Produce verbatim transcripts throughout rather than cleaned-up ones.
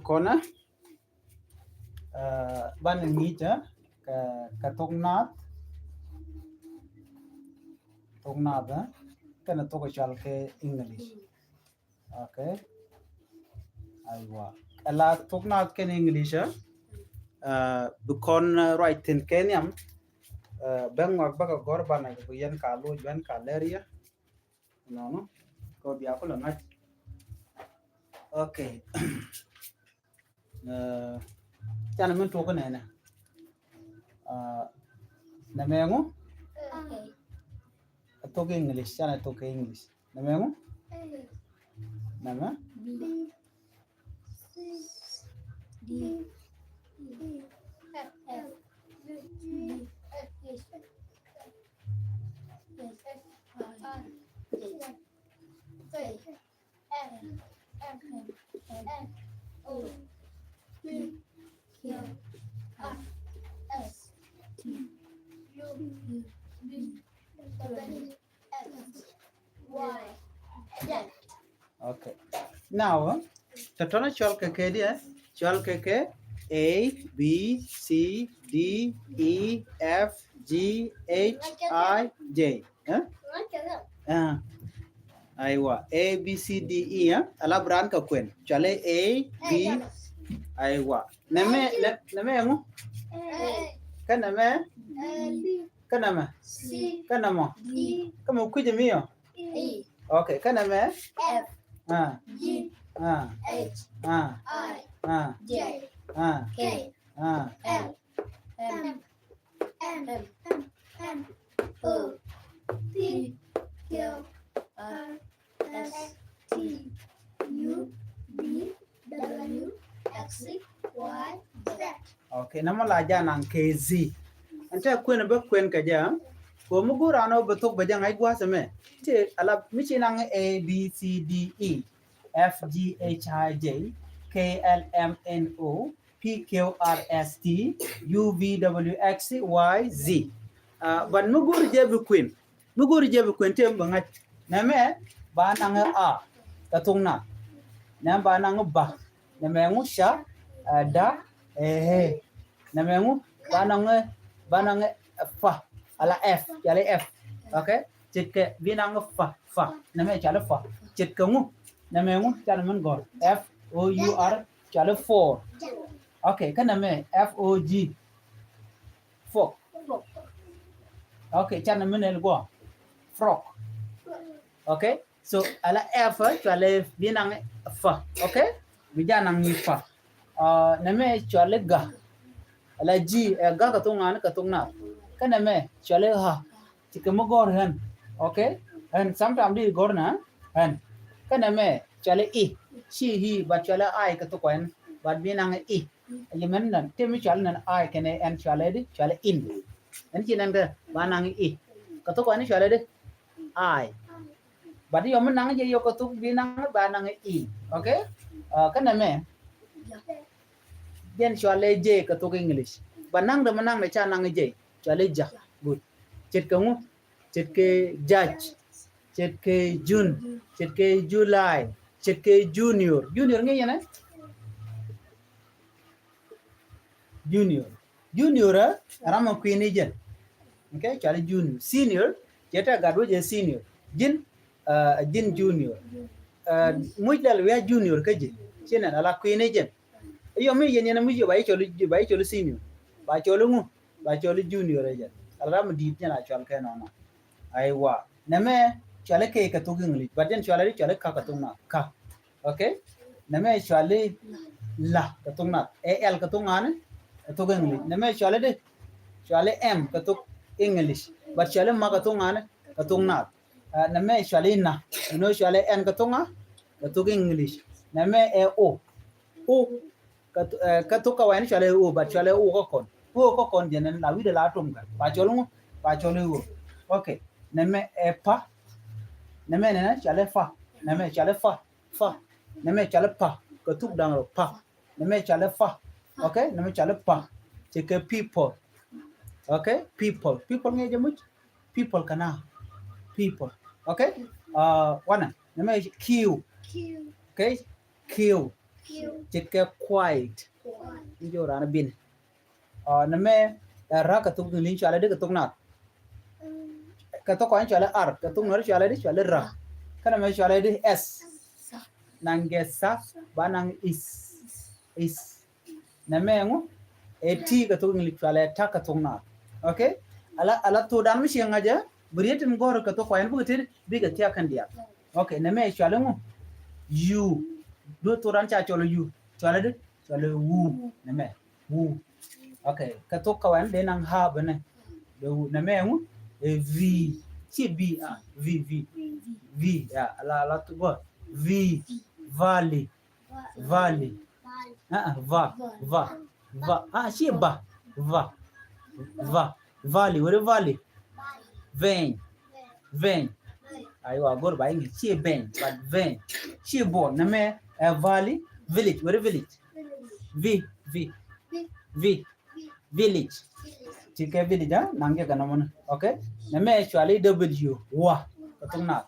Kɔnɛ, banɛ ŋi̱i̱cä kɛ, kɛ thok Naath, thok Naath, kɛnɛ thok cɔal kɛ English. Okay. Aywa. Ala thok Naath kɛnɛ English, bi kɔn ruac thi̱n kɛ nhiam. Bɛ ŋɔak bä kɛ gɔr banɛ kɛ ku yɛn ka loc bɛn ka lɛr yɛ. Nɔnɔ kɔ bia kulɛ ŋa̱c. Okay. Canɛ min tuɔk nɛnɛ. Nɛmɛ ŋu? A thok English, canɛ thok English. Nɛmɛ ŋu? Nɛmɛ? Okay. Now, tɔtɔnɔ cɔl kɛ kɛ diɛ, cɔl kɛ kɛ A, B, C, D, E, F, G, H, I, J. Aywa, A, B, C, D, E. Ala bi raan kɛ kuɛn. Cɔal A, B. Aywa. Nɛmɛ, nɛmɛ ŋu? Kä nɛmɛ? Kä nɛmɛ? Kä nɛmɔ? Kä mɛ kui̱c mi ɔ? Okay, kä nɛmɛ? F, G, H, I, J, K, L, M, N, O, P, Q, R, S, T, U, V, W, X, Y, Z. Okay, nɛmɔ la ja naŋ kɛ Z. Ɛn tɛ kuɛn bä kuɛn kɛ jɛ. Ko mi go̱o̱r anɔ bɛ thok bɛ jɛ ŋa̱c gua̱a̱th ɛmɛ. Ti ala mi ci naŋ A, B, C, D, E, F, G, H, I, J, K, L, M, N, O, P, Q, R, S, T, U, V, W, X, Y, Z. But mi go̱o̱r jɛ bi kuɛn. Mi go̱o̱ri jɛ bi kuɛn tëë mi bɛ ŋa̱c. Nɛmɛ ba naŋ a kɛ thok Naath. Nɛmɛ ba naŋ ba. Nɛmɛ ŋu ca, da, ɛ, ɛ. Nɛmɛ ŋu ba naŋ, ba naŋ fa. Ala F, cɔal i̱ F. Okay? Ce̱tkɛ bi naŋ fa, fa. Nɛmɛ cɔal i̱ fa. Ce̱tkɛ ŋu. Nɛmɛ ŋu canɛ min gɔ̱r. F O U R, cɔal i̱ four. Okay, kä nɛmɛ F O G. Frog. Okay, canɛ min ɛl guɔ. Frog. Okay, so ala F cɔalɛ bi naŋ fa. Okay, bi ja naŋ ni fa. Nɛmɛ cɔalɛ ga. Ala G, ɛ ga kɛ thok ŋa̱a̱n kɛ thok Naath. Kä nɛmɛ cɔalɛ ha. Ci kɛ mi gɔ̱r ɣän. Okay, ɣän sometimes di gɔ̱r na ɣän. Kä nɛmɛ cɔalɛ i. Ci hi, but cɔalɛ I kɛ thok kɔn, but bi naŋ i. Yɛ mɛn nɛn tëë mi cɔalɛ nɛn I kɛnɛ ɛn cɔalɛ di, cɔalɛ in. Ɛn ci nɛn kɛ ba naŋ i. Kɛ thok kɔn cɔalɛ di I. But yɔ mi naŋ jɛ yɔ kɛ thok bi naŋ ba naŋ i. Okay? Kä nɛmɛ jɛn cɔalɛ J kɛ thok English. Ba naŋ dɛ mi naŋ dɛ ca naŋ J. Cɔalɛ ja. Good. Ce̱tkɛ ŋu? Ce̱tkɛ judge. Ce̱tkɛ June. Ce̱tkɛ July. Ce̱tkɛ junior. Junior ŋi̱i̱cɛ nɛ? Junior. Junior ɛ ram a kui̱ni jɛn. Okay, cɔalɛ junior. Senior, ce̱tkɛ gat wecɛ senior. Ji̱n, ji̱n junior. Muc lɛl wi̱i̱ a junior kä ji̱. Ci nɛn ala kui̱ni jɛn. Yɔ mi yɛn yɛn muc yɛ ba yi cɔl, ba yi cɔl senior. Ba cɔl ŋu? Ba cɔl junior ɛ jɛ. Ala ram mi di̱i̱t nyɛ la cɔal kɛ nɔnɔ. Aiwa. Nɛmɛ cɔalɛ kɛ kɛ thok English, but jɛn cɔalɛ di cɔalɛ ka kɛ thok Naath. Ka. Okay? Nɛmɛ cɔalɛ la kɛ thok Naath. Ɛ L kɛ thok ŋa̱a̱n kɛ thok English. Nɛmɛ cɔalɛ di cɔalɛ M kɛ thok English, but cɔalɛ ma kɛ thok ŋa̱a̱n kɛ thok Naath. Nɛmɛ cɔalɛ na. Inɔ cɔalɛ N kɛ thok ŋa̱a̱n kɛ thok English. Nɛmɛ ɛ O. O. Kä thok kä wɛn cɔalɛ o, but cɔalɛ o kä kɔn. O kä kɔn jɛn ɛn la wi̱dɛ la tom kɛ. Ba cɔl ŋu? Ba cɔl o. Okay. Nɛmɛ ɛ pa. Nɛmɛ nɛnɛ cɔalɛ fa. Nɛmɛ cɔalɛ fa. Fa. Nɛmɛ cɔalɛ pa. Kɛ thuk da̱ŋ rɔ pa. Nɛmɛ cɔalɛ fa. Okay. Nɛmɛ cɔalɛ pa. Ce̱tkɛ people. Okay. People. People ŋi̱i̱cɛ muc. People kɛ na. People. Okay. Wanɛ. Nɛmɛ Q. Okay. Q. Ce̱tkɛ quiet. Ni jɔw raan bin. Ɔ, nɛmɛ, ɛ, ra kɛ thok Ŋi̱i̱c cualɛ di kɛ thok Naath. Kɛ thok Kɔaŋ cualɛ ar, kɛ thok Nuɛr cualɛ di, cualɛ ra. Kä nɛmɛ cualɛ di s. Naŋ gɛ sa, ba naŋ is. Is. Nɛmɛ ŋu, ɛ ti kɛ thok Ŋi̱i̱c cualɛ ta kɛ thok Naath. Okay? Ala, ala thokdan mi ci ŋa̱cä, bi riet tin gɔ̱r kɛ thok Kɔaŋ bikɛ ti, bikɛ thiak kɛn diaal. Okay, nɛmɛ cualɛ ŋu. You. Duɔ thokdan ca cɔl you. Cualɛ di, cualɛ wu. Nɛmɛ. Wu. Okay, kɛ thok Kɔaŋ dee naŋ ha bɛ nɛ. Dee wu. Nɛmɛ ŋu, ɛ vi. Ci bi, a, vi, vi. Vi, ya, ala, ala thok gɔ̱r. Vi. Valley. Valley. Ah, ah, va, va, va. Ah, ci ba. Va. Va. Valley, where valley? Veny. Veny. Aywa, gɔ̱r ba English. Ci veny, but veny. Ci bol. Nɛmɛ, ɛ, valley, village, where village? Vi, vi. Vi. Village. Ti kɛ village, ah, naŋ kɛ kɛ nɔmɔ ni. Okay? Nɛmɛ cualɛ W, wa. Kɛ thok Naath.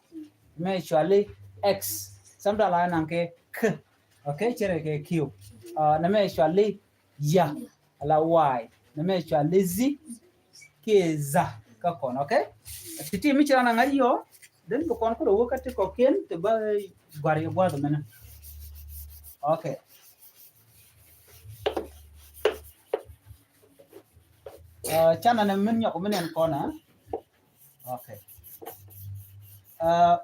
Nɛmɛ cualɛ X. Sometimes la naŋ kɛ K. Okay, cɛ rɛ kɛ kiw. Ah, nɛmɛ cualɛ ya, ala y. Nɛmɛ cualɛ zi, kiɛ za, kä kɔn, okay? Ti ti mi ci raan a ŋa̱c yɔ, den bi kɔn kulɛ wä kä ti kɔkiɛn, ti ba guar yɛ gua̱th mɛnɛ. Okay. Ah, canɛ nɛ min nyɔk min ɛn kɔn, ah. Okay. Ah,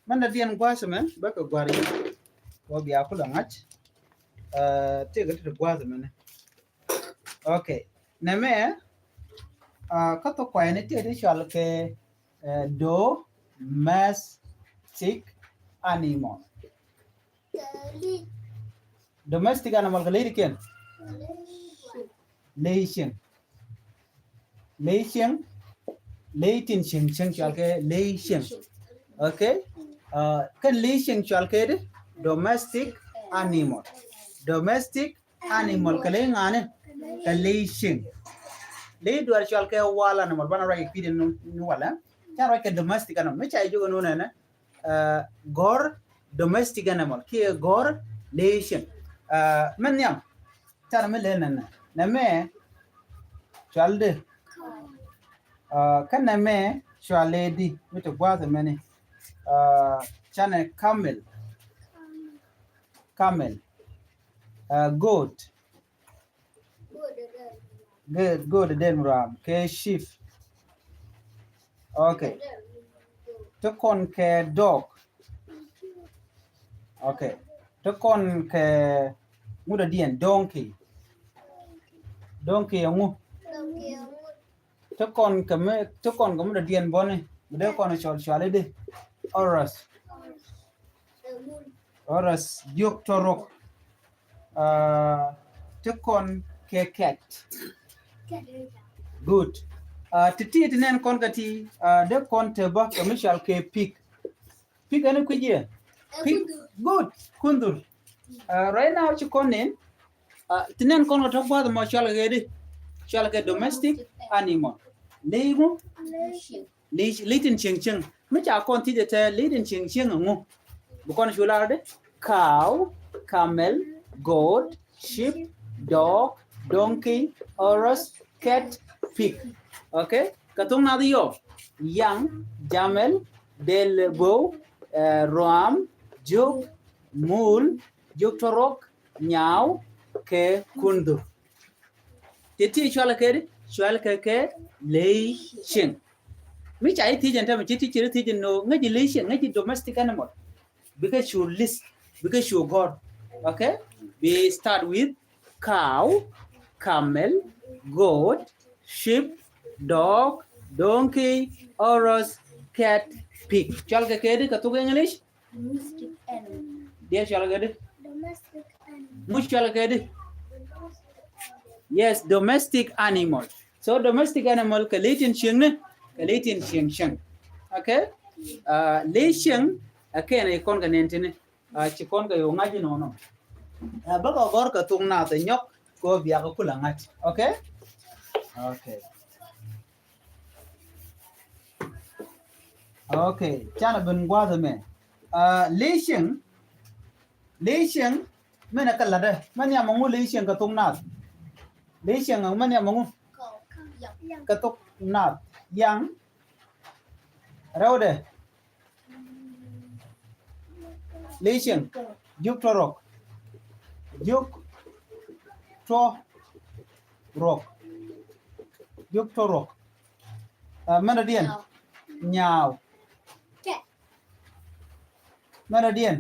mɛn dadiɛn gua̱a̱th mɛ bä kɛ gua̱r yi. Wä bia kulɛ ŋa̱c. Ah, tëëkɛ ti gua̱a̱th mɛ ni. Okay. Nɛmɛ, ah, kä thok Kɔaŋ ni tëë ti cual kɛ, eh, domestic animal. Domestic animal kɛ ley di kiɛn. Ley cieŋ. Ley cieŋ. Ley tin cieŋ cieŋ cual kɛ ley cieŋ. Okay. Uh, kɛn ley cieŋ cual kɛ di domestic animal. Domestic animal kɛ ley ŋa̱ni kɛ ley cieŋ. Ley duar cual kɛ wild animal, banɛ ruac kɛ kui̱dɛ ni walɛ. Ca ruac kɛ domestic animal. Mi ca jiök ɛn wunɛ nɛ, uh, gɔ̱r domestic animal kiɛ gɔ̱r ley cieŋ. Uh, mɛ nhiam, canɛ mi lɛ nɛnɛ. Nɛmɛ cual di. Uh, kä nɛmɛ cual lɛ di mi ti gua̱a̱th mɛni. Uh, canɛ camel. Camel. Uh, goat. Go̱o̱dɛ, go̱o̱dɛ dee mi ruaam kɛ sheep. Okay. Ti kɔn kɛ dog. Okay. Ti kɔn kɛ ŋut a diɛn donkey. Donkey a ŋu. Ti kɔn kɛ mi, ti kɔn kɛ mi dɔ̱diɛn bɔni mi dee kɔn cual cuali di. Horse. Horse, jiök tɔrok. Ah, ti kɔn kɛ cat. Good. Ah, ti ti ti nɛn kɔn kɛ ti, ah, dee kɔn te bä kɛ mi cual kɛ pig. Pig ɛn kui̱c yɛ? Pig. Good. Kundur. Uh, right now ci kɔn nin, uh, ti nɛn kɔn kɛ tɔ̱ gua̱th mɔ cual kɛ di? Cual kɛ domestic animal. Ley ŋu? Ley, ley tin cieŋ cieŋ. Mi ca kɔn thiec ɛ tɛ ley tin cieŋ cieŋ ŋu? Bi kɔn cu lar di? Cow, camel, goat, sheep, dog, donkey, horse, cat, pig. Okay? Kɛ thok nath yɔ, yaŋ, jamɛl, dɛl bo̱w, eh, ruaam, jiök, mul, jiök tɔrok, nyaaw, kɛ kundhur. Ti ti cual kɛ di, cual kɛ kɛ ley cieŋ. Mi ca i̱ thiec ɛn tämɛ, ci ti ci ri thiec ɛn nɔ, ŋäci ley cieŋ, ŋäci domestic animal. Bikɛ cu list, bikɛ cu gɔ̱r. Okay? Bi start with cow, camel, goat, sheep, dog, donkey, horse, cat, pig. Cual kɛ kɛ di kɛ thok English? Domestic animal. Diɛ cual kɛ di? Domestic animal. Mu cual kɛ di? Yes, domestic animal. So domestic animal kɛ ley tin cieŋ ni, kɛ ley tin cieŋ cieŋ. Okay? Uh, ley cieŋ, uh, kɛn a ikɔn kɛ nɛn tini. Uh, ci kɔn kɛ yo̱ ŋa̱c inɔnɔ. Uh, bä kɛ gɔ̱r kɛ thok nath ɛ nyɔk kɛ ɣöö bia kɛ kulɛ ŋa̱c. Okay? Okay. Okay. Canɛ ben gua̱a̱th ɛmɛ. Uh, ley cieŋ, ley cieŋ, Mɛn ɛ kɛ la̱tdɛ. Mɛn nhiam ɛŋu ley cieŋ kɛ thok naath? Ley cieŋ mɛn nhiam ɛŋu kɛ thok naath? Yaŋ. Rɛwdɛ. Ley cieŋ. Jiök tuɔrɔk. Jiök tuɔrɔk. Jiök tuɔrɔk. Ɛ, mɛn dɔ̱diɛn. Nyaaw. Mɛn dɔ̱diɛn.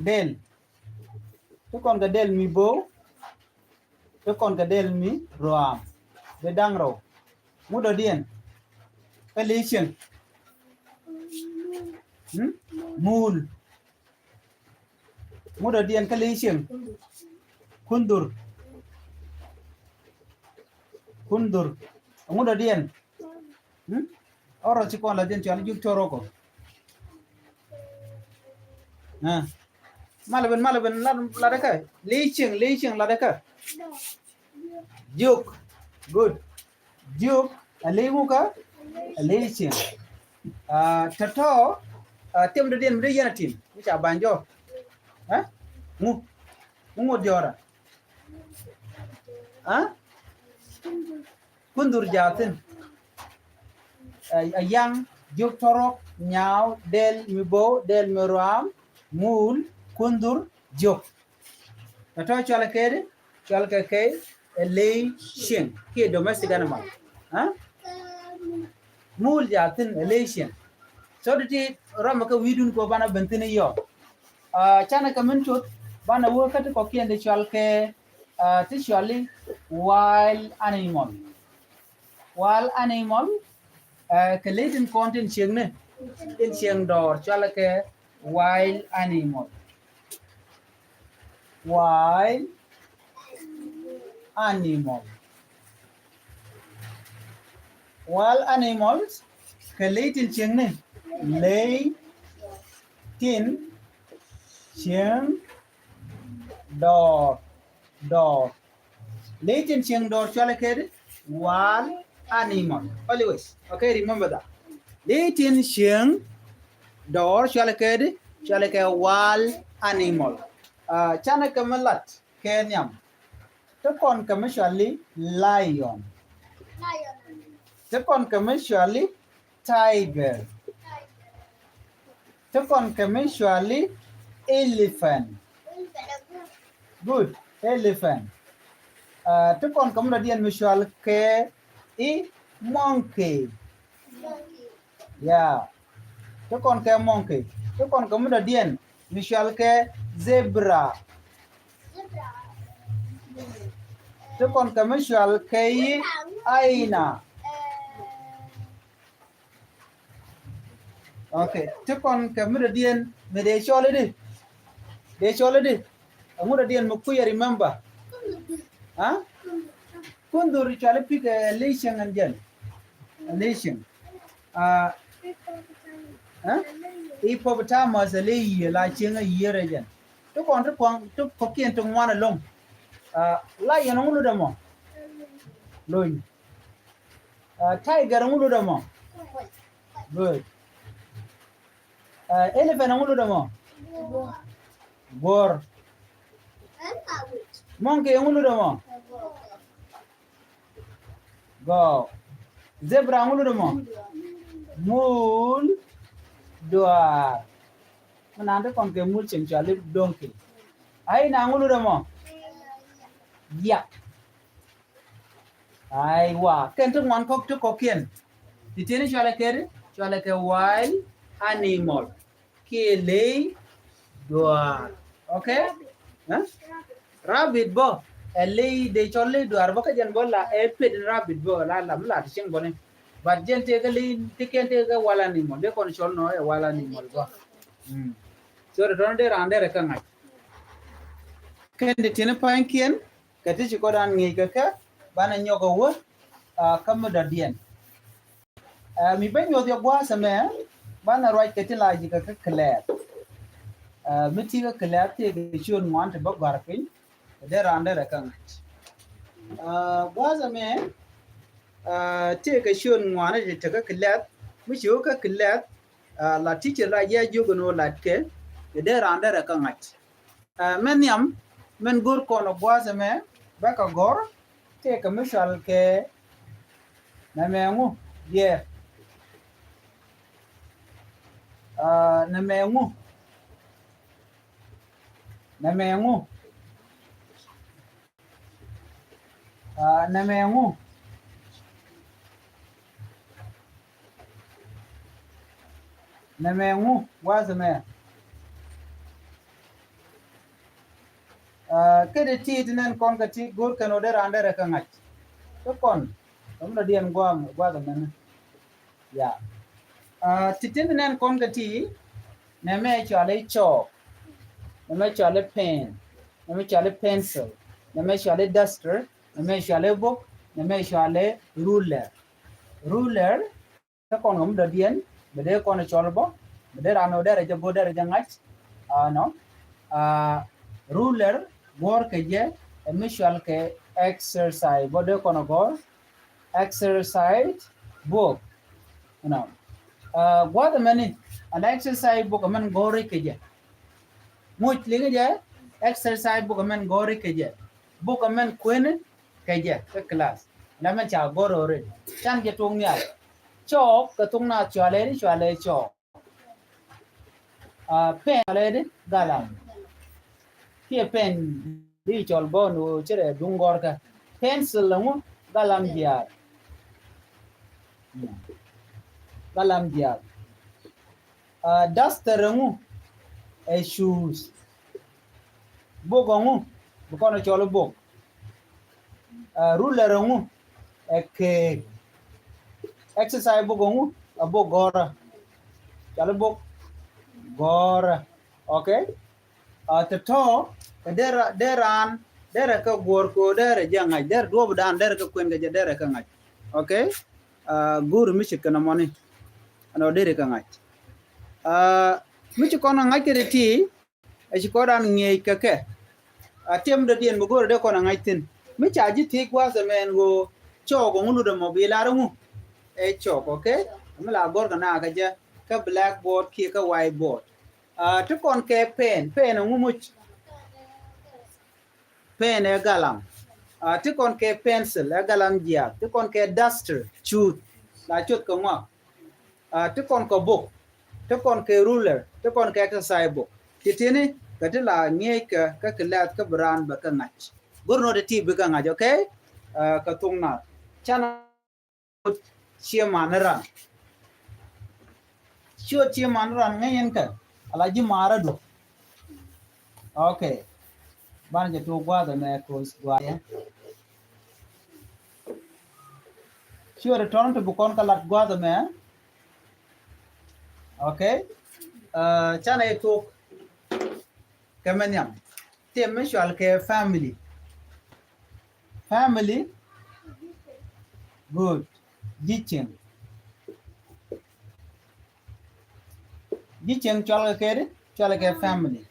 Dɛl. Ti kɔn kɛ dɛl mi bo̱o̱. Ti kɔn kɛ dɛl mi ruaam. Bi da̱ŋ rɛw. Ŋu dɔ̱diɛn. Kä ley cieŋ. Hmm? Muul. Ŋu dɔ̱diɛn kä ley cieŋ. Kundhur. Kundhur. Ŋu dɔ̱diɛn. Hmm? Ɔrɔ ci kɔn la jɛn cual jiök tuɔrɔk ɔ. Ɛ. Malɛ ben, malɛ ben, lat, latdɛ kä. Ley cieŋ, ley cieŋ, latdɛ kä. Jiök. Good. Jiök. Ɛ ley ŋu kä? Ɛ ley cieŋ. Aa, tɔ̱tɔ̱, aa, tim dɔ̱diɛn mi dee yɛn a tim. Mi ca ba̱ny jɔɔk. Ɛ? Ŋu. Ŋu ŋot diɔ̱ɔ̱rä. Aa? Kundhur jathin. Ɛ, ɛ yaŋ, jiök tuɔrɔk, nyaaw, dɛl mi bo̱o̱, dɛl mi ruaam, muul, kundhur, jiök. Tɔ̱tɔ̱ cualɛ kɛ di, cualɛ kɛ kɛ ɛ ley cieŋ, kiɛ domestic animal. Aa? Muul jathin ɛ ley cieŋ. So ti ti rɔmɛ kɛ wi̱i̱dun kɛ banɛ ben thin i̱ yɔ. Aa, canɛ kɛ min cuth, banɛ wä kä ti kɔ̱kiɛn ti cual kɛ, aa, ti cuali wild animal. Wild animal, ɛ, kɛ ley tin kɔn tin cieŋni, tin cieŋ dɔɔr, cualɛ kɛ wild animal. Wild animal. Wild animals, kɛ ley tin cieŋni, ley tin cieŋ dɔɔr, dɔɔr. Ley tin cieŋ dɔɔr cualɛ kɛ di wild animal. Always. Okay, remember that. Ley tin cieŋ dɔɔr cualɛ kɛ di, cualɛ kɛ wild animal. Aa, canɛ kɛ mi lat kɛ nhiam. Ti kɔn kɛ mi cuali lion. Ti kɔn kɛ mi cuali tiger. Ti kɔn kɛ mi cuali elephant. Good, elephant. Aa, ti kɔn kɛ mi dɔ̱diɛn mi cual kɛ i̱ monkey. Yeah. Ti kɔn kɛ monkey. Ti kɔn kɛ mi dɔ̱diɛn mi cual kɛ zebra. Ti kɔn kɛ mi cual kɛ i̱ hyena. Okay. Ti kɔn kɛ mi dɔ̱diɛn mi dee cɔl i̱di. Dee cɔl i̱di. Ɛŋu dɔ̱diɛn mi kui̱ ɛ remember. Aa? Kundhur cuali pik ɛ ley cieŋ ɛn jɛn. Ɛ ley cieŋ. Aa, ɛ? Hippopotamus ɛ ley yiëë la cieŋ ɛ yiëë rɛ jɛn. Ti kɔn ti kɔn ti kɔ̱kiɛn ti ŋuan ɛlɔ̱ŋ. Aa, lion ɛŋu lotdɛ mɔ? Lony. Aa, tiger ɛŋu lotdɛ mɔ? Good. Aa, elephant ɛŋu lotdɛ mɔ? Guɔ̱r. Monkey ɛŋu lotdɛ mɔ? Gɔɔk. Zebra ɛŋu lotdɛ mɔ? Muul. Duaar. Mi naan ti kɔn kɛ muul cieŋ cuali donkey. Hyena ɛŋu lotdɛ mɔ? Yak. Aiwa, kɛn ti ŋuan kɔk ti kɔ̱kiɛn. Ti tieni cualɛ kɛ di, cualɛ kɛ wild animal. Kiɛ ley duaar. Okay? Ɛ? Rabbit bä ɛ ley dee cɔl ley duaar bä kä jɛn bä la ɛ pet in rabbit bä la la mi la ti cieŋ bä ni. But jɛn tëë kä ley ti kɛn tëë kä wild animal dee kɔn cɔl nɔ ɛ wild animal bä. Mm. So ti tɔn dee raan derɛ kä ŋa̱c. Kɛn ti tieni pa̱nykiɛn kɛ ti ci kɔdan ŋi̱i̱c kɛ kɛ banɛ nyɔk ɛ wä, aa, kä mi dɔ̱diɛn. Aa, mi ben nyuɔth yɛ gua̱a̱th ɛmɛ banɛ ruac kɛ ti la ji̱ kɛ kä kilɛɛth. Aa, mi ti kä kilɛɛth ti kɛ ciöt ŋuan ti bä gɔ̱a̱r piny. Dee raan derɛ kä ŋa̱c. Aa, gua̱a̱th ɛmɛ, aa, ti kɛ ciöt ŋuan ti te kä kilɛɛth. Mi ci wä kä kilɛɛth, aa, la teacher la ji̱ a jiök ɛn ɣöö latkɛ. kɛ dee raan derɛ kä ŋa̱c. Ɛ, mɛn nhiam, mɛn go̱r kɔn ɔ gua̱a̱th ɛmɛ, bɛ kɛ gɔ̱r, tëëkɛ mi cɔal kɛ nɛmɛ ŋu, yɛ. Ɛ, nɛmɛ ŋu. Nɛmɛ ŋu. Ɛ, nɛmɛ ŋu. Nɛmɛ ŋu, gua̱a̱th ɛmɛ. Ɛ, kɛ dee ti ti nɛn kɔn kɛ ti go̱r kɛn ɔ dee raan derɛ kä ŋa̱c. Kä kɔn, kä mi dɔ̱diɛn gua̱a̱th, gua̱a̱th ɛmɛni. Ya. Ɛ, ti ti nɛn kɔn kɛ ti, nɛmɛ cɔal i̱ chalk. Nɛmɛ cɔal i̱ pen. Nɛmɛ cɔal i̱ pencil. Nɛmɛ cɔal i̱ duster. Nɛmɛ cɔal i̱ book. Nɛmɛ cɔal i̱ ruler. Ruler, kä kɔn kä mi dɔ̱diɛn, mi dee kɔn cɔl bä, mi dee raan ɔ derɛ jɛ go̱r derɛ jɛ ŋa̱c. Ɛ, nɔ. Ɛ, ruler, guɔ̱r kɛ jɛ, ɛ mi cɔal kɛ exercise, bä dee kɔn gɔ̱r, exercise book. Nɔ. Ɛ, gua̱a̱th ɛmɛni, an exercise book ɛmɛn gɔ̱r kɛ jɛ. Muc liŋ jɛ, exercise book ɛmɛn gɔ̱r kɛ jɛ. Book ɛmɛn kuɛn kɛ jɛ kä class. Nɛmɛ ca gɔ̱r already. Can jɛ tuɔk nhial. Chalk kɛ thok Naath cɔalɛ di, cɔalɛ chalk. Ɛ, pen cɔalɛ di, galam. Kiɛ pen di cɔl bä ni wä cirɛ duŋ gɔ̱rkä. Pencil ɛŋu, galam jiaar. Galam jiaar. Ɛ, duster ɛŋu, ɛ shoes. Book ɛŋu, bi kɔn cɔl book. Ɛ, ruler ɛŋu, ɛ keek. Exercise book ɛŋu, ɛ book gɔ̱rä. Cɔl book gɔ̱rä. Okay? Ɛ, tɔ̱tɔ̱ kɛ derɛ, derɛ raan, derɛ kä guɔ̱r kɛ ɔ derɛ jɛ ŋa̱c, derɛ duɔ̱ɔ̱p dan, derɛ kä kuɛn kɛ jɛ, derɛ kä ŋa̱c. Okay? Ɛ, go̱r mi ci kɛn ɛmɔni. Ɛn ɔ derɛ kä ŋa̱c. Ɛ, mi ci kɔn ɛ ŋa̱c kɛ ti ti, ɛ ci kɔn dan ŋi̱eec kɛ kɛ. Ɛ, tiɛm dɔ̱diɛn mi go̱r dee kɔn ɛ ŋa̱c thi̱n. Mi ca ji̱ thiec gua̱a̱th ɛmɛn ɣöö chalk ɛŋu lut ɛmɔ bi lar ɛŋu. Ɛ chalk, okay? Mi la gɔ̱r kɛ naath kɛ jɛ kä blackboard kiɛ kä whiteboard. Ɛ, ti kɔn kɛ pen, pen ɛŋu muc? Pen ɛ galam. Ɛ, ti kɔn kɛ pencil, ɛ galam jiaar. Ti kɔn kɛ duster, cuth. La cuth kɛ ŋuak. Ɛ, ti kɔn kɛ book. Ti kɔn kɛ ruler. Ti kɔn kɛ exercise book. Ti tini, kɛ ti la ŋi̱eec kɛ, kä kɛ lɛth kä bi raan bɛ kɛ ŋa̱c. Go̱r nɔ ti ti bi kɛ ŋa̱c, okay? Ɛ, kɛ thok Naath. Can ciɛ man ran. Ciɛ ciɛ man ran ŋäc in kɛ. Ala ji̱ maarä du. Okay. Banɛ jɛ tuɔk gua̱a̱th ɛmɛ kos gua̱a̱th yɛ. Ciɛ ri tɔn ti bi kɔn kä lat gua̱a̱th ɛmɛ. Okay. Ɛ, canɛ tuɔk kɛ mɛ nhiam. Tiɛm mi cɔal kɛ family. Family. Good. Ji̱ cieŋ. Ji̱ cieŋ cɔal kɛ kɛ di? Cɔal kɛ family.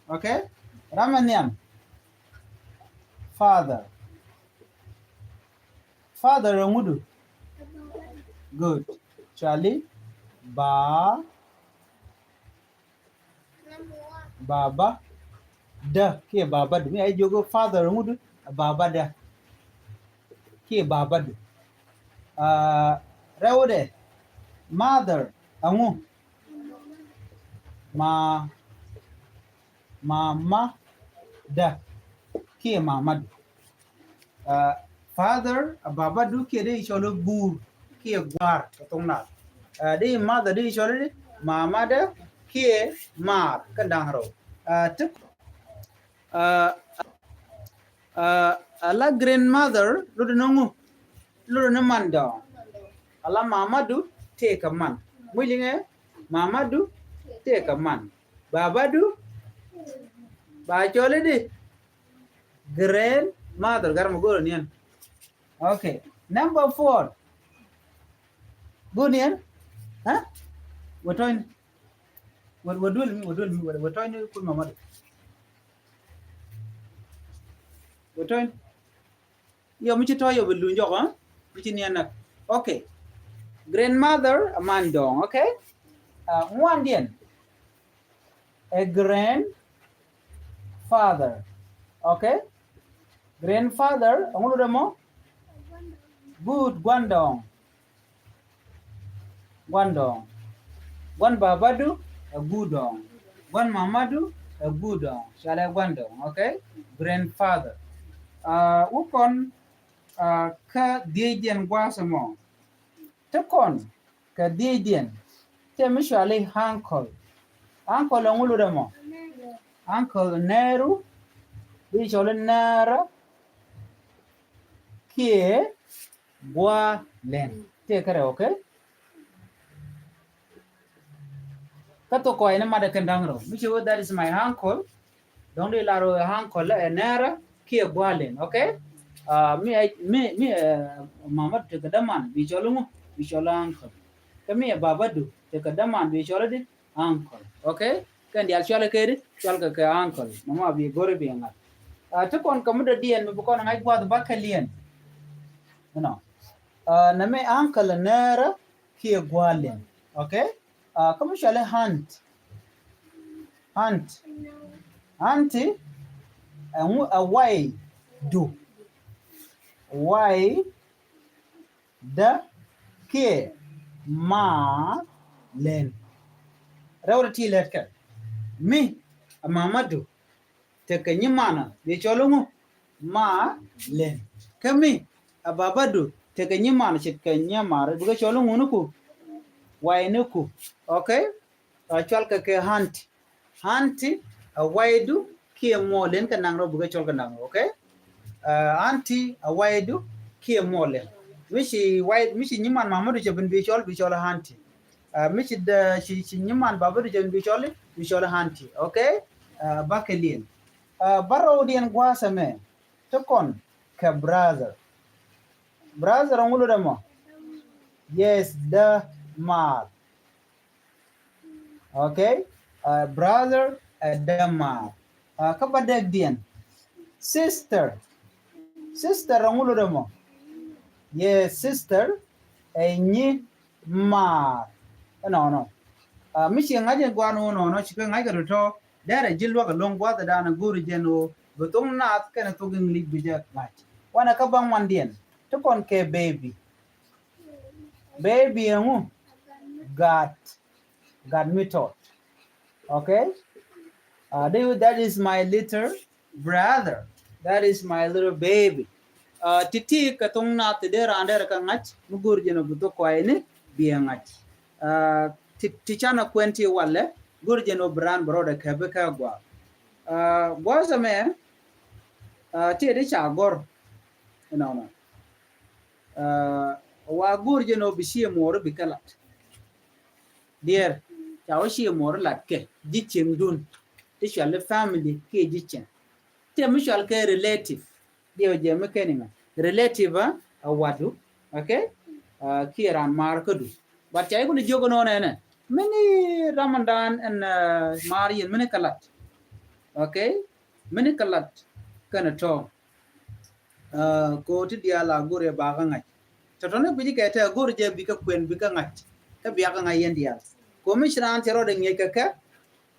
Okay? Ram ɛ nhiam. Father. Father ɛŋu du? Good. Cɔali ba. Baba dä kiɛ baba du. Mi a jiök father ŋut, baba dä kiɛ baba du. Aa, rɛwdɛ, mother ɛŋu? Ma, mama dä kiɛ mama du. Aa, father, a baba du kiɛ dee cɔl i̱ guur kiɛ gua̱a̱r kɛ thok Naath. Aa, dee mother dee cɔl i̱ mama dä kiɛ maar kɛn da̱ŋ rɛw. Aa, ti, aa, aa, ala grandmother lotdɛ ni ŋu? Lotdɛ ni man dɔ̱ŋ. Ala mama du tëëkɛ man. Muc liŋɛ mama du tëëkɛ man. Baba du ba cɔl i̱ di grandmother, gar mɛ go̱o̱r niɛn. Okay. Number four. Go̱o̱r niɛn? Ha? Wä tɔ̱ny. Wä, wä duel mi, wä duel mi, wä, wä tɔ̱ny ni kun mama du. Wä tɔ̱ny. Yɔ mi ci tɔ̱ yɔ bi luny jɔk, ha? Mi ci niɛn nak. Okay. Grandmother, a man dɔ̱ŋ, okay? Ah, ŋuandiɛn. a grandfather. Okay? Grandfather, ɛŋu lotdɛ mɔ? Good, guandɔɔŋ. Guandɔɔŋ. Guan babadu ɛ guudɔɔŋ. Guan mamadu ɛ guudɔɔŋ. Cɔalɛ guandɔɔŋ, okay? Grandfather. Uh, wukɔn, uh, kä dhiecdiɛn gua̱a̱th ɛmɔ. Te kɔn kɛ dhiecdiɛn, te mi cɔali uncle. Uncle ɛŋu lotdɛ mɔ? Uncle Nɛɛru, bi cɔali Nɛɛrä kiɛ Gua̱a̱ Lɛn. Te kärɛ, okay? Kä thok kɔc ni matdɛ kɛn da̱ŋ rɛw. Mi ci wee, that is my uncle. Dɔ̱ŋ di lar wee uncle ɛ Nɛɛrä kiɛ Gua̱a̱ Lɛn, okay? Uh, mi, mi, mi, uh, mamadu tekɛ däman bi cɔl ŋu, bi cɔl uncle. Kä mi ɛ babadu tekɛ däman bi cɔl di uncle, okay? Kɛn diaal cɔalɛ kɛ di, cɔalkɛ kɛ uncle. Mama bi go̱ri bi ŋa̱t. Uh, te kɔn kɛ mi dɔ̱diɛn mi bi kɔn ŋa̱c gua̱th bä kɛ liɛn. You know. Uh, nɛ mi uncle Nɛɛrä kiɛ Gua̱a̱ Lɛn, okay? Uh, kä mi cɔali aunt. Aunt. Auntie, ɛŋu ɛ waydu. Waydä kiɛ Ma̱a̱ Lɛn. Rɛw rɛ ti lɛt kɛ. Mi ɛ mamadu tekɛ nyimanä bi cɔl ŋu, Ma̱a̱ Lɛn. Kä mi ɛ babadu tekɛ nyimanä ce̱tkɛ nyimar, bikɛ cɔl ŋu ni ku, way ni ku. Okay? Uh, cɔalkɛ kɛ auntie. Auntie ɛ waydu kiɛ Ma̱a̱ Lɛn kɛ naŋ rɛw, bikɛ cɔl kɛ naŋ rɛw, okay? Uh, auntie ɛ waydu kiɛ Ma̱a̱ Lɛn. Mi ci way, mi ci nyiman mamadu cɛ ben bi cɔl, bi cɔl auntie. Uh, mi ci dee, ci, ci nyiman babadu cɛ ben bi cɔl, bi cɔl auntie, okay? Uh, bä kɛ liɛn. Uh, bärɔwdiɛn gua̱a̱th ɛmɛ, te kɔn kɛ brother. Brother ɛŋu lotdɛ mɔ? Yes, dämaar. Okay? Uh, brother ɛ dämaar. Uh, kä bädäkdiɛn, sister. Sister ɛŋu lotdɛ mɔ? Yes, sister ɛ nyimaar. Ɛnɔnɔ. Uh, mi ci ŋa̱c in gua̱a̱r ni wä nɔnɔ, ci kɛ ŋa̱c kɛ tɔ̱tɔ̱. Derɛ ji̱ luäk ɛlɔ̱ŋ gua̱a̱th ɛ da̱a̱n ɛ go̱o̱ri jɛn ɣöö bi thok Naath kɛnɛ thok English bi jɛ ŋa̱c. Wanɛ kä bäŋuandiɛn, te kɔn kɛ baby. Baby ɛŋu? Gat. Gat mi tɔt. Okay? Uh, that is my little brother. That is my little baby. Uh, ti̱ti̱ kɛ thok Naath ti dee raan derɛ kɛ ŋa̱c, mi go̱o̱ri jɛn ɣöö bi thok kɔayni bi ɛ ŋa̱c. Uh, ti, ti canɛ kuɛn ti walɛ, go̱o̱ri jɛn ɣöö bi raan bɛ rɔɔdɛ kɛ bi kɛ gua̱a̱th. Uh, gua̱a̱th ɛmɛ, uh, ti di ca gɔ̱r. Ɛnɔnɔ. Uh, wa go̱o̱ri jɛn ɣöö bi ciɛ muɔɔri bi kɛ lat. Diɛɛr, ca wä ciɛ muɔɔri lat kɛ ji̱ cieŋdun. Ti cɔal i̱ family kiɛ ji̱ cieŋ. Ti mi cɔal kɛ relative. Diɛw jɛ mi kɛn iŋa. Relative, ah, a wadu. Okay? Uh, kiɛ raan maar kädu. But ca ikuni jiök inɔ nɛnɛ. Mini ramandan ɛn, uh, maar yɛn mini kɛ lat. Okay? Mini kɛ lat kɛnɛ tɔ̱. Uh, ko ti diaal a go̱r yɛ bakä ŋa̱c. Tɔ̱tɔ̱ni guici kɛ tɛ go̱r jɛ bikɛ kuɛn bikɛ ŋa̱c. Kä biakä ŋa̱c yɛn diaal. Ko mi ci raan cɛ rɔɔdɛ ŋi̱eec kɛ kɛ,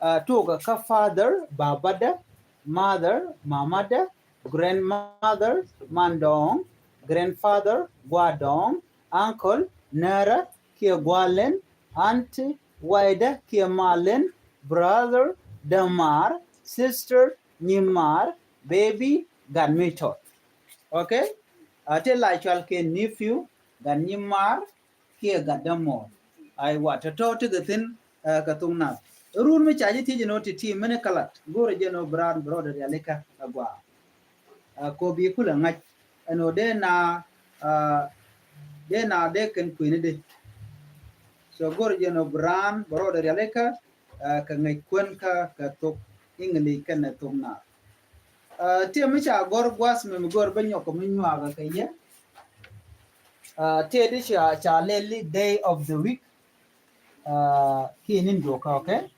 uh, tuɔɔkä kä father, babadɛ, mother, mamadɛ, grandmother, mandɔɔŋ, grandfather, gua̱dɔɔŋ, uncle, nɛrä, kiɛ gua̱lɛn, auntie, waydä, kiɛ malɛn, brother, dämaar, sister, nyimar, baby, gat mi tɔt. Okay? A ti la cual kɛ nephew, gat nyimar, kiɛ gat dämuɔɔr. Aywa, tɔ̱tɔ̱ ti kɛ thi̱n, eh, kɛ thok Naath. Run mi ca ji̱ thiec inɔ ti̱ti̱ mini kɛ lat. Go̱o̱rɛ jɛ inɔ bi raan bi rɔɔdɛ rialikä ɛ gua̱a̱. Eh, ko bi kulɛ ŋa̱c. Ɛn ɣöö dee na, eh, dee na dee kɛn kuënidɛ. So go̱o̱rɛ jɛ inɔ bi raan bi rɔɔdɛ rialikä, eh, kɛ ŋäc kuän kä kɛ thok English kɛnɛ thok Naath. Uh, tiɛ mi ca gɔr gua̱th mi mi gɔr bä nyɔk mi nyuakä kɛ yɛ. Uh, tiɛ di ca, ca lɛli day of the week. Uh, kiɛ ni duɔkä, okay?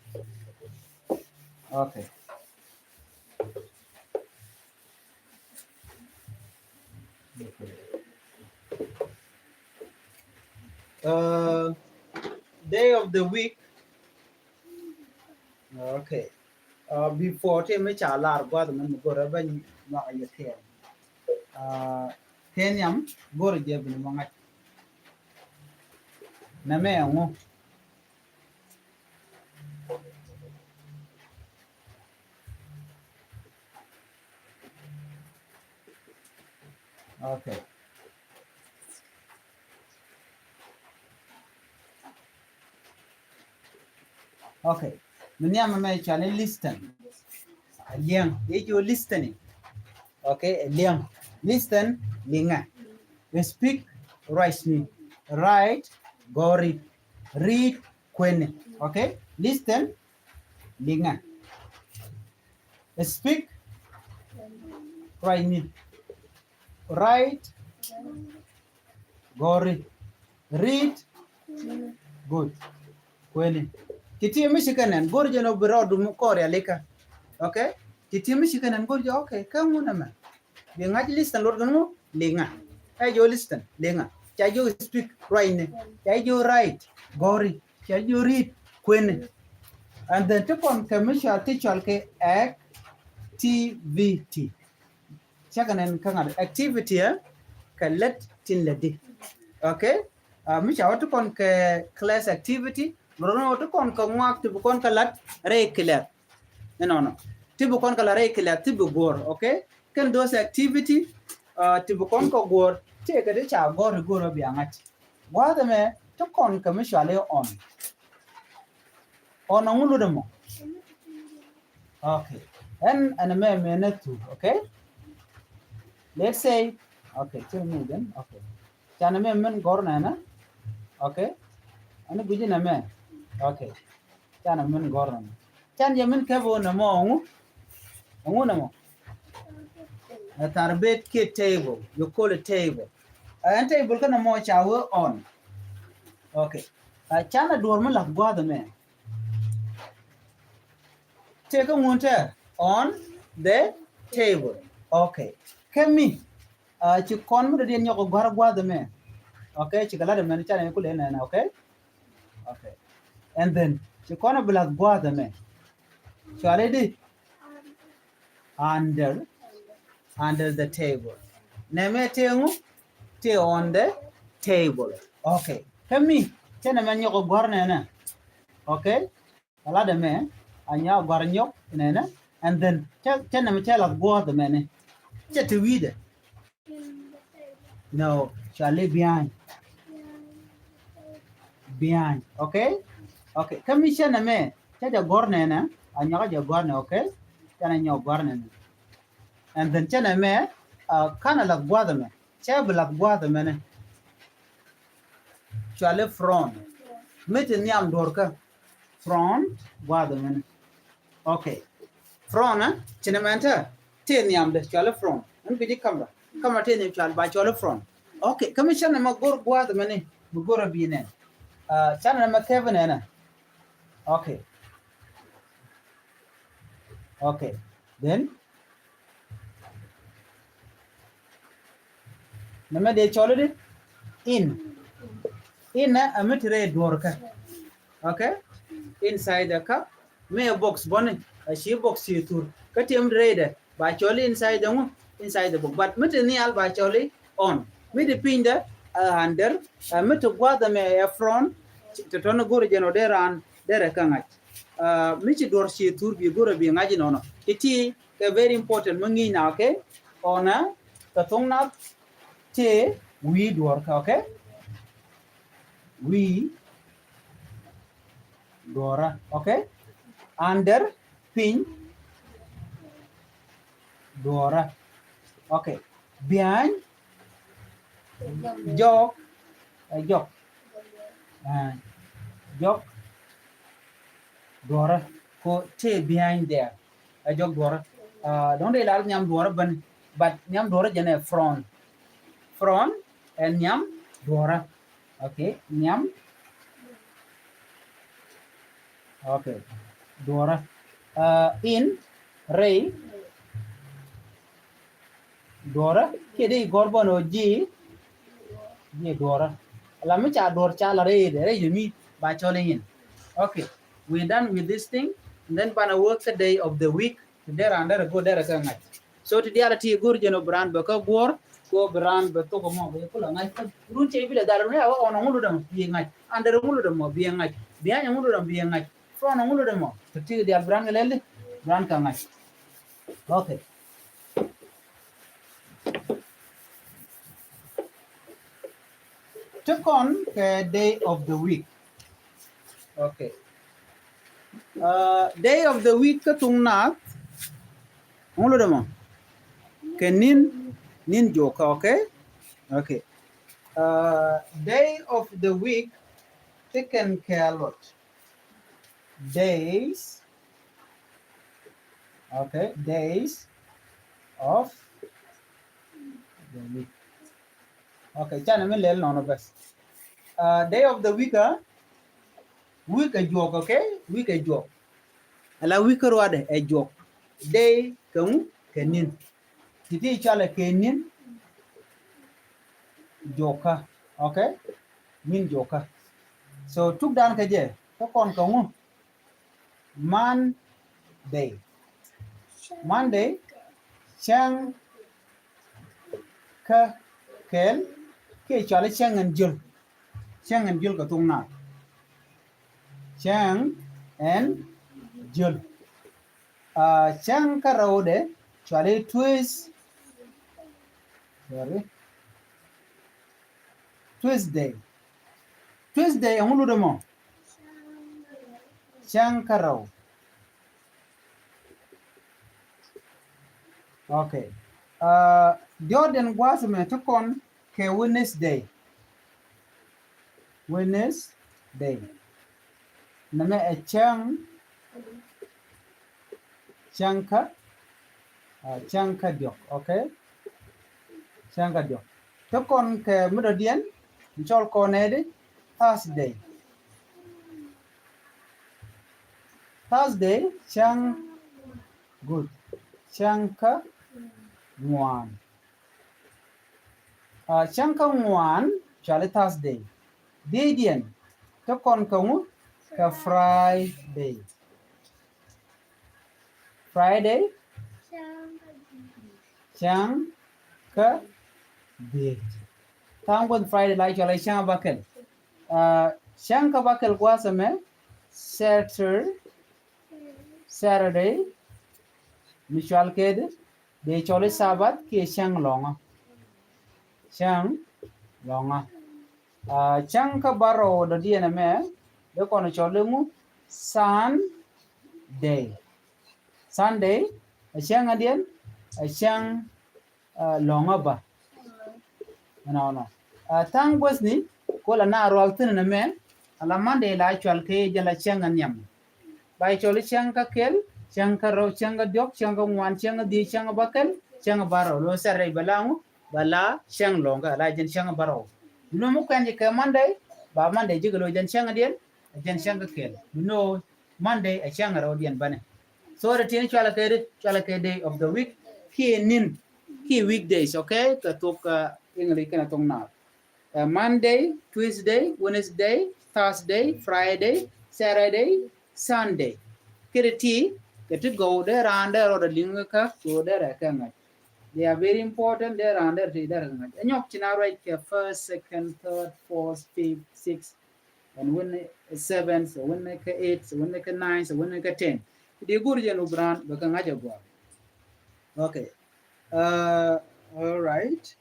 Okay. Uh, day of the week. Ok. Uh, before ti mi ca lar gua̱th mɛn mi go̱rɛ bä nyuak a yɛ kɛɛl. Uh, kɛ nhiam go̱rɛ jɛ bi ni mɔ ŋa̱c. Nɛ mɛ ɛŋu. Okay. Okay. Mi nhiam mɛ cɔal i̱ listen. Liɛŋ. I̱ ji̱ listening. Okay. Liɛŋ. Listen. Liŋɛ. Speak. Ruacni. Write. Gɔri. Read. Kueni. Okay. Listen. Liŋɛ. Speak. Ruacni. Write. Gɔri. Read. Good. Kueni. Ti ti mi ci kɛ nɛn go̱r jɛ nɔ bi rɔɔdu mi kɔɔr ya lika. Okay. Ti ti mi ci kɛ nɛn go̱r jɛ, okay. Kä ŋun ɛmɛ. Bi ŋa̱c listen luɔt kɛ ŋu liŋa. Ca jɛ wä listen liŋa. Ca jɛ wä speak ruacni. Ca jɛ wä write gɔri. Ca jɛ wä read kueni. And then ti kɔn kɛ mi cɔal ti cɔal kɛ activity. Cakɛ nɛn kä ŋa̱t activity ɛ kɛ lät tin lätdi. Okay. Uh, mi ca wä ti kɔn kɛ class activity. Mi rɔ ni wä ti kɔn kɛ ŋuak ti bi kɔn kɛ la̱t rɛy kɛ lɛth. Inɔnɔ ti bi kɔn kɛ la̱t rɛy kɛ lɛth ti bi go̱r. Okay. Kɛn those activity, uh, ti bi kɔn kɛ go̱r ti kɛ ti ca go̱r ti go̱r bia ŋa̱c. Gua̱a̱th ɛmɛ ti kɔn kɛ mi cɔal i̱ on. On ɔŋu lut ɛmɔ. Okay. Ɛn ɛn ɛmɛ mɛ nɛ thuk. Okay. Let's say. Okay. Cir mi gɛn. Okay. Canɛ mɛ min gɔr nɛnɛ. Okay. Ɛn gui̱ci nɛ mɛ. Okay. Canɛ min gɔr nɛnɛ. Can jɛ min kɛp ɣöö nɛmɔ ŋu. Ŋu nɛmɔ. Ɛ thar bet kiɛ table. You call it table. Ɛn table kä nɛmɔ ca wee on. Okay. Ɛ canɛ duɔr mi lath gua̱a̱th ɛmɛ. Tëë kä ŋun tɛ on the table. Okay. Kä mi. Ci kɔn mi dɔ̱diɛn nyɔk gua̱r gua̱a̱th ɛmɛ. Okay. Ci kɛ lat ɛmɛ ni canɛ ku lɛ nɛnɛ. Okay. Okay. And then ci kɔn bi lath gua̱a̱th ɛmɛ. Cuali di under, under the table. Nɛmɛ tëë ŋu tëë on the table. Okay. Kä mi cɛ nɛmɛ nyɔk gua̱r nɛnɛ. Okay. Kɛ lat ɛmɛ a nyɔk gua̱r nyɔk nɛnɛ. And then cɛ nɛmɛ cɛ lath gua̱a̱th ɛmɛ ni cɛ ti wi̱i̱dɛ. No, cuali behind. Behind. Okay. Okay. Kä mi cɛ nɛmɛ cɛ jɛ gɔr nɛnɛ. A nyɔk jɛ gɔr nɛ. Okay. Cɛ nɛ nyɔk gɔr nɛnɛ. And then cɛ nɛmɛ a kanɛ lath gua̱a̱th ɛmɛ. Cɛ bi lath gua̱a̱th ɛmɛ ni. Cuali front. Mi ti nhiam duɔr kä front gua̱a̱th ɛmɛ ni. Okay. Front, eh? Ci nɛmɛ tɛ tëë nhiamdɛ cuali front. Ɛn gui̱ci kamera. Kamera tëë nhiam cuali ba cuali front. Okay. Kä mi canɛ mɛ go̱r gua̱a̱th ɛmɛ ni mi go̱r a bi nɛn. Canɛ mɛ kɛp nɛnɛ. Okay. Okay. Then nɛmɛ dee cɔl di in. In ɛ mi ti rɛy duɔr kä. Okay. Inside the cup. Mi ɛ box bɔni a ci box ci thur kä tiɛm rɛy dɛ ba cɔl inside the ŋu, inside the box. But mi ti nhial ba cɔl on. Mi ti piny dɛ ɛ under. Ɛ mi ti gua̱th ɛmɛ ɛ front. Ti tɔni go̱r jɛn ɔ dee ran dee rɛ kä ŋa̱c. Ɛ mi ci duɔr ci thur bi go̱r ɛ bi ŋa̱c inɔnɔ. Iti kɛ very important mi ŋi̱i̱c na. Okay. Ɔnɛ kɛ thoŋ na tëë wi̱i̱ duɔr kä. Okay. Wi̱i̱ duɔrä. Okay. Under, piny, duɔrä. Okay. Behind, jɔk, ɛ jɔk. Ɛ jɔk duɔrä. Ko tëë behind there. Ɛ jɔk duɔrä. Dɔ̱ŋ dee lar nhiam duɔrä bäni. But nhiam duɔrä jɛn ɛ front. Front ɛ nhiam duɔrä. Okay. Nhiam. Okay. Duɔrä. In, rɛy duɔrä. Kiɛ dee gɔr bä nɔ ji̱, ji̱ duɔrä. La mi ca duɔr ca la rɛy dɛ, rɛy dɛ mi ba cɔl in. Okay. We done with this thing. And then banɛ wä kä day of the week. Ti dee raan derɛ go̱o̱r derɛ kɛ ŋa̱c. So ti diaal ti go̱o̱r jɛn ɔ bi raan bɛ kä guɔ̱ɔ̱r, ko bi raan bɛ thok mɔ bɛ kulɛ ŋa̱c kä run cɛ bi lɛ dhal run ya wä ɔnɔ ŋulu dɛ mɔ bi ŋa̱c. An derɛ ŋulu dɛ mɔ bi ŋa̱c. Bi anyɛ ŋulu dɛ mɔ bi ŋa̱c. Fɛ ɔnɔ ŋulu dɛ mɔ ti ti diaal bi raan kɛ lɛli bi raan kɛ ŋa̱c. Okay. Ti kɔn kɛ day of the week. Okay. Uh, day of the week kä thuŋ naath. Ŋulu dɛ mɔ kɛ ni̱n, ni̱n juɔkä, okay? Okay. Uh, day of the week ti kɛn kɛ a lot. Days. Okay, days of the week. Okay, canɛ mi lɛl nɔnɔ bɛs. Uh, day of the week, uh, week ɛ juɔk, okay? Week ɛ juɔk. Ala week kä ruadɛ ɛ juɔk. Day kɛ ŋu kɛ ni̱n. Ti ti cɔalɛ kɛ ni̱n juɔkä, okay? Ni̱n juɔkä. So tukdan kɛ jɛ kä kɔn kɛ ŋu? Monday. Monday, cäŋ kä kɛl kiɛ cɔali cäŋ ɛn jiöl. Cäŋ ɛn jiöl kɛ thok naath. Cäŋ ɛn jiöl. Uh, cäŋ kä rɛwdɛ cɔali Tues-, sorry. Tuesday. Tuesday ɛŋu lutdɛ mɔ? Cäŋ kä rɛw. Okay. Uh, diɔt in gua̱a̱th mɛ ti kɔn kɛ Wednesday. Wednesday. Nɛmɛ ɛ cäŋ, cäŋ kä, uh, cäŋ kä diɔk, okay? Cäŋ kä diɔk. Ti kɔn kɛ mi dɔ̱diɛn, mi cɔl kɔn nɛɛdi, Thursday. Thursday, cäŋ, good. Cäŋ kä ŋuan. Uh, cäŋ kä ŋuan, cɔali Thursday. Dieydiɛn, ti kɔn kɛ ŋu? Kɛ Friday. Friday, cäŋ kä dhiec. Tha̱a̱ŋ guäth Friday la cɔalɛ cäŋ kä bäkɛl. Uh, cäŋ kä bäkɛl gua̱a̱th ɛmɛ, Saturday, Saturday, mi cɔal kɛ di, dee cɔl i̱ Sabbath kiɛ cäŋ lɔ̱ŋä. Cäŋ lɔ̱ŋä. Uh, cäŋ kä bärɔw dɔ̱diɛn ɛmɛ, dee kɔn cɔl i̱ ŋu? Sunday. Sunday, ɛ cäŋ adiɛn, ɛ cäŋ, uh, lɔ̱ŋä bä. Ɛnɔnɔ. Uh, tha̱a̱ŋ guäthni, ko la na rual thi̱n ɛmɛ, ala Monday la cɔal kɛ jɛ la cäŋ aniam. Ba cɔl i̱ cäŋ kä kɛl, cäŋ kä rɛw, cäŋ kä diɔk, cäŋ kä ŋuan, cäŋ kä dhiec, cäŋ kä bäkɛl, cäŋ kä bärɔw. Lo Saturday bɛ la ŋu, bɛ la cäŋ lɔ̱ŋä, la jɛn cäŋ kä bärɔw. Bi nɔ mi kuɛn jɛ kɛ Monday, ba Monday jɛ kɛ lo jɛn cäŋ adiɛn, jɛn cäŋ kä kɛl. Bi nɔ Monday ɛ cäŋ kä rɛwdiɛn bänɛ. So dee tin cɔalɛ kɛ di, cɔalɛ kɛ day of the week, kiɛ ni̱n, kiɛ weekdays, okay? Kɛ thok, uh, English kɛnɛ thok naath. Uh, Monday, Tuesday, Wednesday, Thursday, Friday, Saturday, Sunday. Kɛ ti, kɛ ti gɔw dee raan dee rɔɔdɛ liŋ kä, kɛ dee rɛ kɛ ŋa̱c. They are very important, dee raan dee ti dee rɛ kɛ ŋa̱c. Ɛ nyɔk ci na ruac kɛ first, second, third, fourth, fifth, sixth, and wän ɛ seven, so wän ɛ kɛ eight, so wän ɛ kɛ nine, so wän ɛ kɛ ten. Ti di go̱r jɛn wä bi raan bɛ kɛ ŋa̱c ɛ gɔaa. Okay. Uh, all right.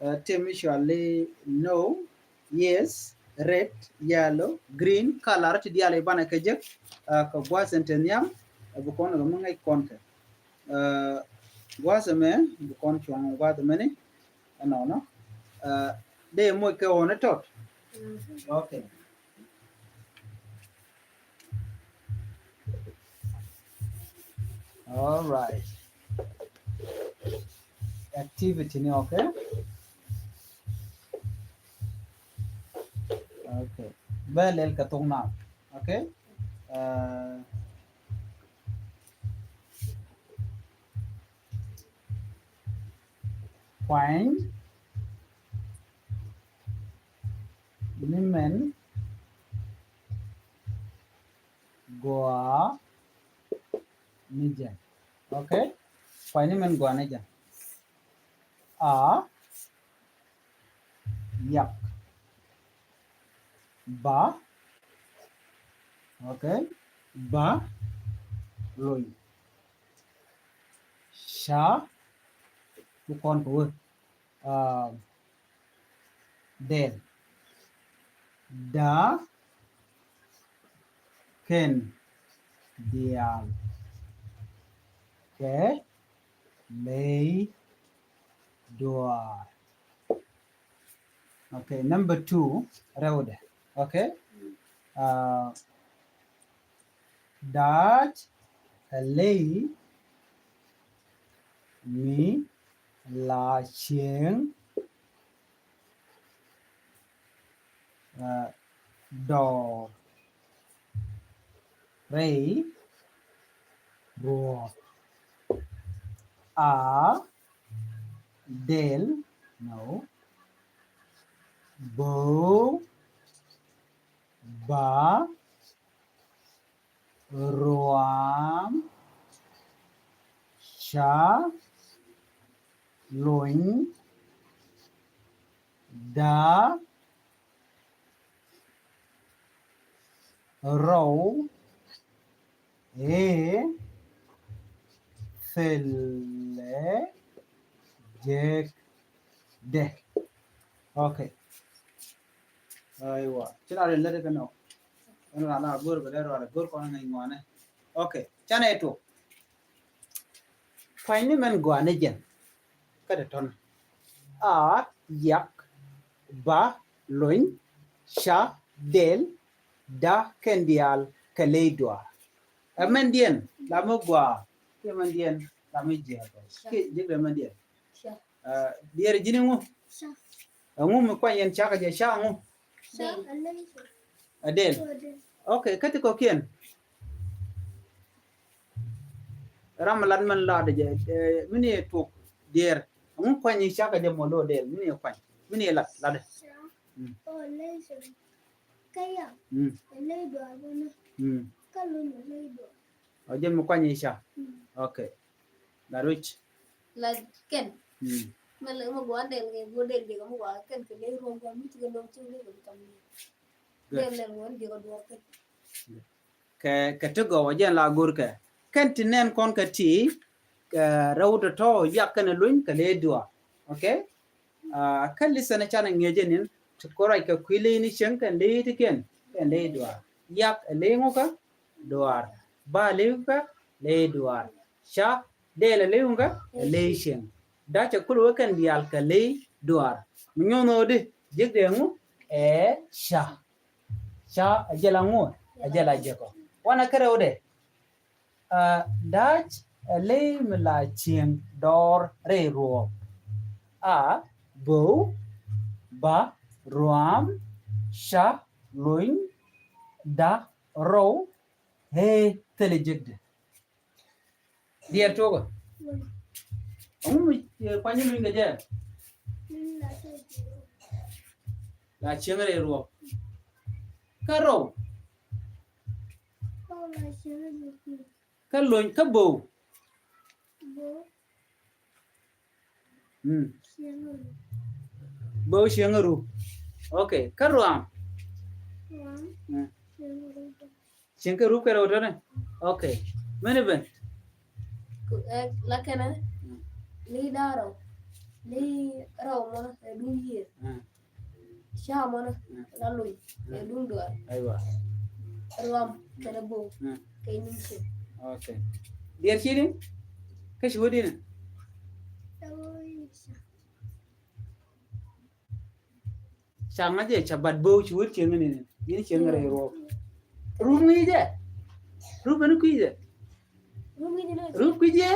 Uh, temi cɔali no, yes, red, yellow, green, color, ti diaal i̱ banɛ kɛ jek, uh, kɛ gua̱a̱th ɛn te nhiam, uh, bi kɔn kɛ mi ŋäc kɔn kɛ. Uh, gua̱a̱th ɛmɛ, bi kɔn cuɔ̱ŋ gua̱a̱th ɛmɛ ni, ɛnɔnɔ. Uh, dee moc kɛ ɣɔn ɛ tɔt. Okay. All right. Activity ni, okay? Okay. Bɛ lɛl kɛ thok naath. Okay? Uh, kuany ni mɛn gɔaa ni jɛn. Okay? Kuany ni mɛn gɔaa ni jɛn. A, yak. Ba. Okay? Ba, lony. Ca, ku kɔn kɛ wä. Ah, dɛl. Da, kɛn, diaal. Kɛ, ley, duaar. Okay, number two, rɛwdɛ. Okay? Ah, da̱a̱c ɛ ley mi la cieŋ, ah, dɔɔr rɛy ruɔ̱ɔ̱k. A, dɛl, no. Bo̱o̱, ba, ruaam, ca, lony, da, rɔw, ëë, thilɛ, jek, dɛ. Okay. Aiwa. Ci na rin lät kɛ nɔ. Ɛn ran a go̱r bɛ lɛ rɔɔdɛ go̱r kɔn ŋäc ŋuanɛ. Okay. Canɛ tuɔk. Kuany ni mɛn gɔaa ni jɛn. Kä dee tɔn. A, yak, ba, lony, ca, dɛl, da, kɛn diaal, kɛ ley duaar. Ɛ mɛn diɛn la mi gɔaa kiɛ mɛn diɛn la mi jiɛk. Kiɛ jiɛk dee mɛn diɛn. Ɛ, diɛɛr ji̱n iŋu? Ɛŋu mi kuany yɛn cakɛ jɛ ca ŋu? Ɛ dɛl. Okay, kä ti kɔkiɛn. Ram lat mɛn lat jɛ, ɛ, mi ni tuɔk diɛɛr. Ɛŋu kuany yi cakɛ jɛ mɔ lo dɛl, mi ni kuany, mi ni lat, lat. Mm. Mm. Mm. Ɔ jɛ mi kuany yi ca. Mm. Okay. La ruc. La kɛn. Mm. Mɛ lɛ mɛ guan dɛl kɛ guan dɛl kɛ mɛ guan kɛn kɛ lɛ ruɔm guan mi ti kɛ lɔm ti kɛ lɛ kɛ tam ni. Good. Dɛl lɛ ruɔm kɛ kɛ duɔr kɛn. Kɛ, kɛ ti gɔw a jɛn la go̱r kɛ. Kɛn ti nɛn kɔn kɛ ti, kɛ rɛw tɔtɔ yak kɛn a luny kɛ lɛ duɔr. Okay? Ah, kä listen a canɛ ŋiɛcɛ nin ti kɔrɔc kɛ kui̱ ley ni cieŋ kɛn ley ti kɛn kɛn ley duaar. Yak a ley ŋukä duaar. Ba a ley ŋukä ley duaar. Ca dɛl a ley ŋukä a ley cieŋ. Da̱a̱c a kul wä kɛn diaal kɛ ley duaar. Mi nyuɔn ɣöö di ji̱k dee ŋu ɛ ca. Ca a jɛ la ŋu a jɛ la jɛ kɔ. Wanɛ kärɛ wä dee. Ah, da̱a̱c ɛ ley mi la cieŋ dɔɔr rɛy ruɔ̱ɔ̱k. A, bo̱o̱, ba, ruaam, ca, luny, da, rɔw, hee, thilɛ jekdɛ. Diɛɛr tuɔkä. Ɛŋu mi, eh, kuany luny kɛ jɛ? La cieŋ rɛy ruɔ̱ɔ̱k. Kä rɔw. Kä lony, kä bo̱o̱. Mm. Bo̱o̱ cieŋ a rup. Okay. Kä ruaam. Mm. Cieŋ kɛ rup kɛ rɛw tɔnɛ. Okay. Mɛn ibɛn. Ku, eh, la kɛnɛ. Mm. Ley da̱ŋ rɛw. Ley rɛw mɔnɔ ɛ duŋ yiëë. Mm. Ca mɔnɔ, mm, la luny, mm, ɛ duŋ duaar. Aiwa. Ruam, mm, kɛnɛ bo̱o̱, mm, kɛ nyin cieŋ. Okay. Diɛɛr ci ni? Kä ci wä di ni? Ca ŋa̱c jɛ ca bat bo̱o̱ ci wä cieŋ ni ni. Nyin cieŋ rɛy ruɔ̱ɔ̱k. Rup ŋi̱i̱cɛ. Rup ɛn kui̱cɛ. Rup kui̱cɛ.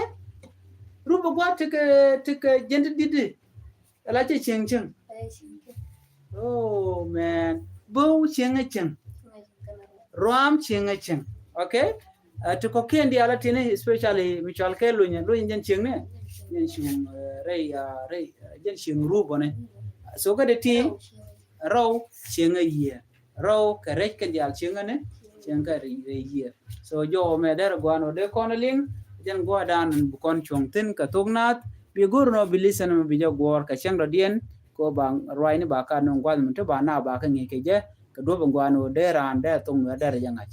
Rup ɛ gua̱a̱th tekɛ, tekɛ jɛn ti di̱t di. Ala cɛ cieŋ cieŋ. Oh man. Bo̱o̱ cieŋ ɛ cieŋ. Ruam cieŋ ɛ cieŋ. Okay? Ɛ ti kɔ̱kiɛn diaal a tini, especially mi cual kɛ luny, luny jɛn cieŋ ni. Jɛn cieŋ, eh, rɛy, ah, rɛy, eh, jɛn cieŋ rup ɔ ni. So kä dee ti rɛw cieŋ ɛ yiëë. Rɛw kɛ rɛc kɛ diaal cieŋ ɛ ni. Cieŋ kɛ rɛy, rɛy yiëë. So jɔwä mɛ derɛ gua̱a̱n ɔ dee kɔn ɛ liŋ. Jɛn gua̱a̱r dan bi kɔn cuɔ̱ŋ thi̱n kɛ thok naath, bi go̱r nɔ bi listen mi bi jɛ guɔ̱ɔ̱r kɛ cäŋ dɔ̱diɛn. Kɛ ba ruacni ba ka nöŋ gua̱th mi ti ba na ba kä ŋi̱i̱c kɛ jɛ kɛ duɔ̱p in gua̱a̱n wä dee raan dee thok nuɛ dee rɛ jɛ ŋa̱c.